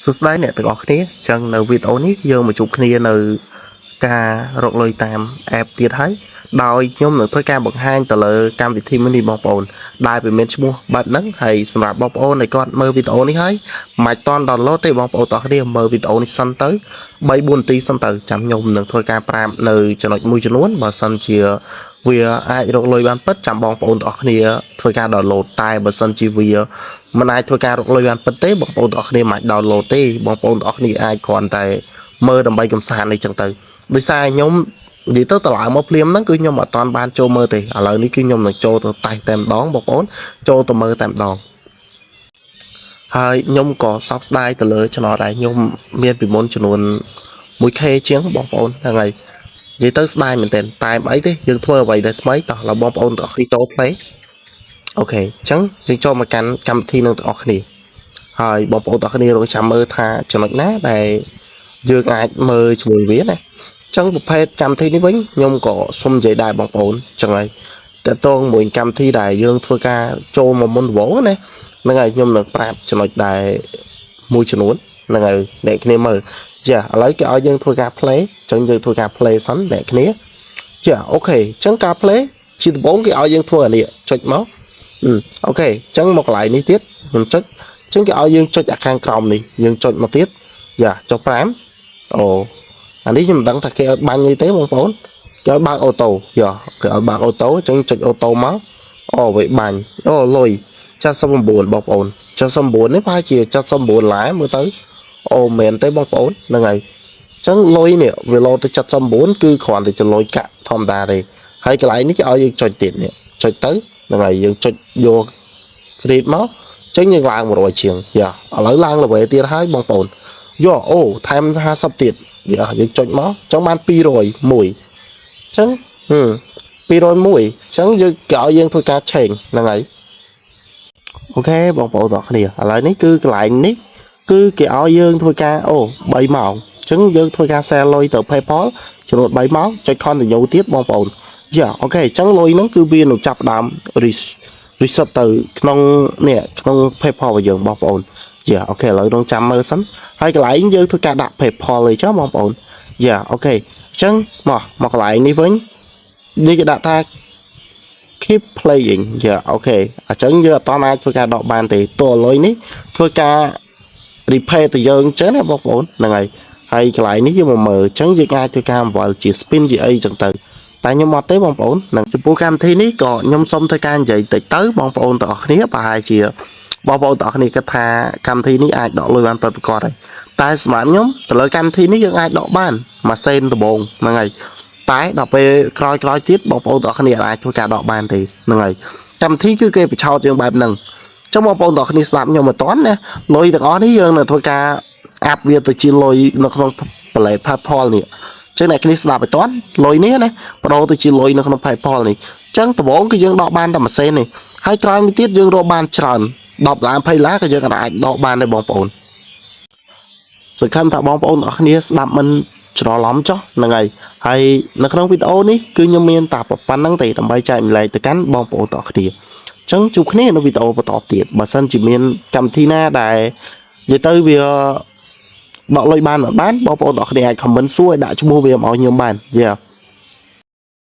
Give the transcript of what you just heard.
សួស្តីអ្នកទាំងអស់គ្នាអញ្ចឹងនៅវីដេអូនេះយើងមកជួបគ្នានៅការរកលុយតាម app ទៀតហើយដោយខ្ញុំនឹងធ្វើការបង្ហាញទៅលើកម្មវិធីមួយនេះបងប្អូនដែលវាមានឈ្មោះបែបហ្នឹងហើយសម្រាប់បងប្អូនដែលគាត់មើលវីដេអូនេះហើយមិនទាន់ download ទេបងប្អូនទាំងអស់គ្នាមើលវីដេអូនេះសិនទៅ3 4នាទីសិនទៅចាំខ្ញុំនឹងធ្វើការប្រាប់នៅចំណុចមួយចំនួនបើសិនជាវាអាចរកលុយបានពិតចាំបងប្អូនទាំងអស់គ្នាធ្វើការ download តែបើសិនជាវាមិនអាចធ្វើការរកលុយបានពិតទេបងប្អូនទាំងអស់គ្នាមិនអាច download ទេបងប្អូនទាំងអស់គ្នាអាចគ្រាន់តែមើលដើម្បីកំសាន្តអីចឹងទៅដោយសារខ្ញុំនិយាយទៅតឡើងមកភ្លាមហ្នឹងគឺខ្ញុំអត់ទាន់បានចូលមើលទេឥឡូវនេះគឺខ្ញុំនឹងចូលទៅតេស្តតែម្ដងបងប្អូនចូលទៅមើលតែម្ដងហើយខ្ញុំក៏សោកស្ដាយទៅលើ channel ដែលខ្ញុំមានពីមុនចំនួន 1K ជាងបងប្អូនហ្នឹងហើយនិយាយទៅស្ដាយមែនទែនតែមិនអីទេយើងធ្វើអ្វីដែលថ្មីតោះឥឡូវបងប្អូនទាំងអស់គ្នាចូល play OK អញ្ចឹងយើងចូលមកកាន់កម្មវិធីនឹងទាំងអស់គ្នាហើយបងប្អូនទាំងអស់គ្នារងចាំមើលថាចំណុចណាដែលយើងអាចមើលជាមួយវាណាអញ្ចឹងប្រភេទកម្មវិធីនេះវិញខ្ញុំក៏សុំនិយាយដែរបងប្អូនអញ្ចឹងហើយតើតងមួយកម្មវិធីដែលយើងធ្វើការចូលមកមុនដំបូងណាហ្នឹងហើយខ្ញុំនឹងប្រាប់ចំណុចដែលមួយចំនួនហ្នឹងហើយអ្នកគ្នាមើលចាឥឡូវគេឲ្យយើងធ្វើការ play អញ្ចឹងយើងធ្វើការ play សិនអ្នកគ្នាចា OK អញ្ចឹងការ play ជាដំបូងគេឲ្យយើងធ្វើអានេះចុចមក OK អញ្ចឹងមកកន្លែងនេះទៀតខ្ញុំចុចអញ្ចឹងគេឲ្យយើងចុចអាខាងក្រោមនេះយើងចុចមកទៀតយ៉ាចុះ5អូអានេះខ្ញុំមិនដឹងថាគេឲ្យបាញ់អីទេបងប្អូនគេឲ្យបើក auto យ៉ាគេឲ្យបើក auto អញ្ចឹងចុច auto មកអូវាបាញ់អូលុយ79បងប្អូន79នេះប្រហែលជា79ឡាមើលទៅអូមែនទេបងប្អូនហ្នឹងហើយអញ្ចឹងលុយនេះវាលោទៅ79គឺគ្រាន់តែជាលុយកាក់ធម្មតាទេហើយកន្លែងនេះគេឲ្យយើងចុចទៀតនេះចុចទៅហ្នឹងហើយយើងចុចយក create មកអញ្ចឹងយើងឡើង100ជាងយ៉ាឥឡូវឡើង level ទៀតហើយបងប្អូនយកអូថែម50ទៀតយ៉ាយើងចុចមកអញ្ចឹងបាន201អញ្ចឹងហឹម201អញ្ចឹងយើងគេឲ្យយើងធ្វើការ change ហ្នឹងហើយ OK បងប្អូនទាំងអស់គ្នាឥឡូវនេះគឺកន្លែងនេះគឺគេឲ្យយើងធ្វើការអូ3ម៉ោងអញ្ចឹងយើងធ្វើការ send លុយទៅ PayPal ចំនួន3ម៉ោងចុច continue ទៀតបងប្អូនយ៉ា OK អញ្ចឹងលុយហ្នឹងគឺវានឹងចាប់ផ្ដើម reset ទៅក្នុងនេះក្នុង PayPal របស់យើងបងប្អូនយ៉ា OK ឥឡូវរងចាំមើលសិនហើយកន្លែងយើងធ្វើការដាក់ PayPal អីចុះបងប្អូនយ៉ា OK អញ្ចឹងមកមកកន្លែងនេះវិញនេះគេដាក់ថា keep playing យ៉ា OK អញ្ចឹងយើងអត់អាចធ្វើការដកបានទេតួលុយនេះធ្វើការ repay ទៅយើងអញ្ចឹងណាបងប្អូនហ្នឹងហើយហើយកន្លែងនេះយើងមកមើលអញ្ចឹងយើងអាចធ្វើការបង្វិលជា spin ជាអីអញ្ចឹងទៅតែខ្ញុំអត់ទេបងប្អូននឹងចំពោះកម្មវិធីនេះក៏ខ្ញុំសុំធ្វើការនិយាយតិចទៅបងប្អូនទាំងអស់គ្នាប្រហែលជាបងប្អូនទាំងអស់គ្នាគិតថាកម្មវិធីនេះអាចដកលុយបានពិតប្រាកដហើយតែសម្រាប់ខ្ញុំទៅលើកម្មវិធីនេះយើងអាចដកបានមួយសេនដំបូងហ្នឹងហើយតែដល់ពេលក្រោយក្រោយទៀតបងប្អូនទាំងអស់គ្នាអាចធ្វើការដកបានទេហ្នឹងហើយកម្មវិធីគឺគេបញ្ឆោតយើងបែបហ្នឹងចឹងបងប្អូនទាំងអស់គ្នាស្ដាប់ខ្ញុំមិនតាន់ណាលុយទាំងអស់នេះយើងនឹងធ្វើការ up វាទៅជាលុយនៅក្នុង wallet PayPal នេះចឹងអ្នកគ្នាស្ដាប់ឲ្យតាន់លុយនេះណាបដូរទៅជាលុយនៅក្នុង PayPal នេះចឹងដំបូងគឺយើងដកបានតែមួយសេននេះហើយក្រោយមួយទៀតយើងរកបានច្រើន10ដុល្លារ20ដុល្លារក៏យើងអាចដកបានដែរបងប្អូនសង្ឃឹមថាបងប្អូនទាំងអស់គ្នាស្ដាប់មិនច្រឡំចុះហ្នឹងហើយហើយនៅក្នុងវីដេអូនេះគឺខ្ញុំមានតែប៉ុណ្្នឹងទេដើម្បីចែករំលែកទៅកាន់បងប្អូនទាំងអស់គ្នាអញ្ចឹងជួបគ្នានៅវីដេអូបន្តទៀតបើសិនជាមានកម្មវិធីណាដែលនិយាយទៅវាដកលុយបានមិនបានបងប្អូនទាំងអស់គ្នាអាច comment សួរឲ្យដាក់ឈ្មោះវាមកឲ្យខ្ញុំបានយ៉ា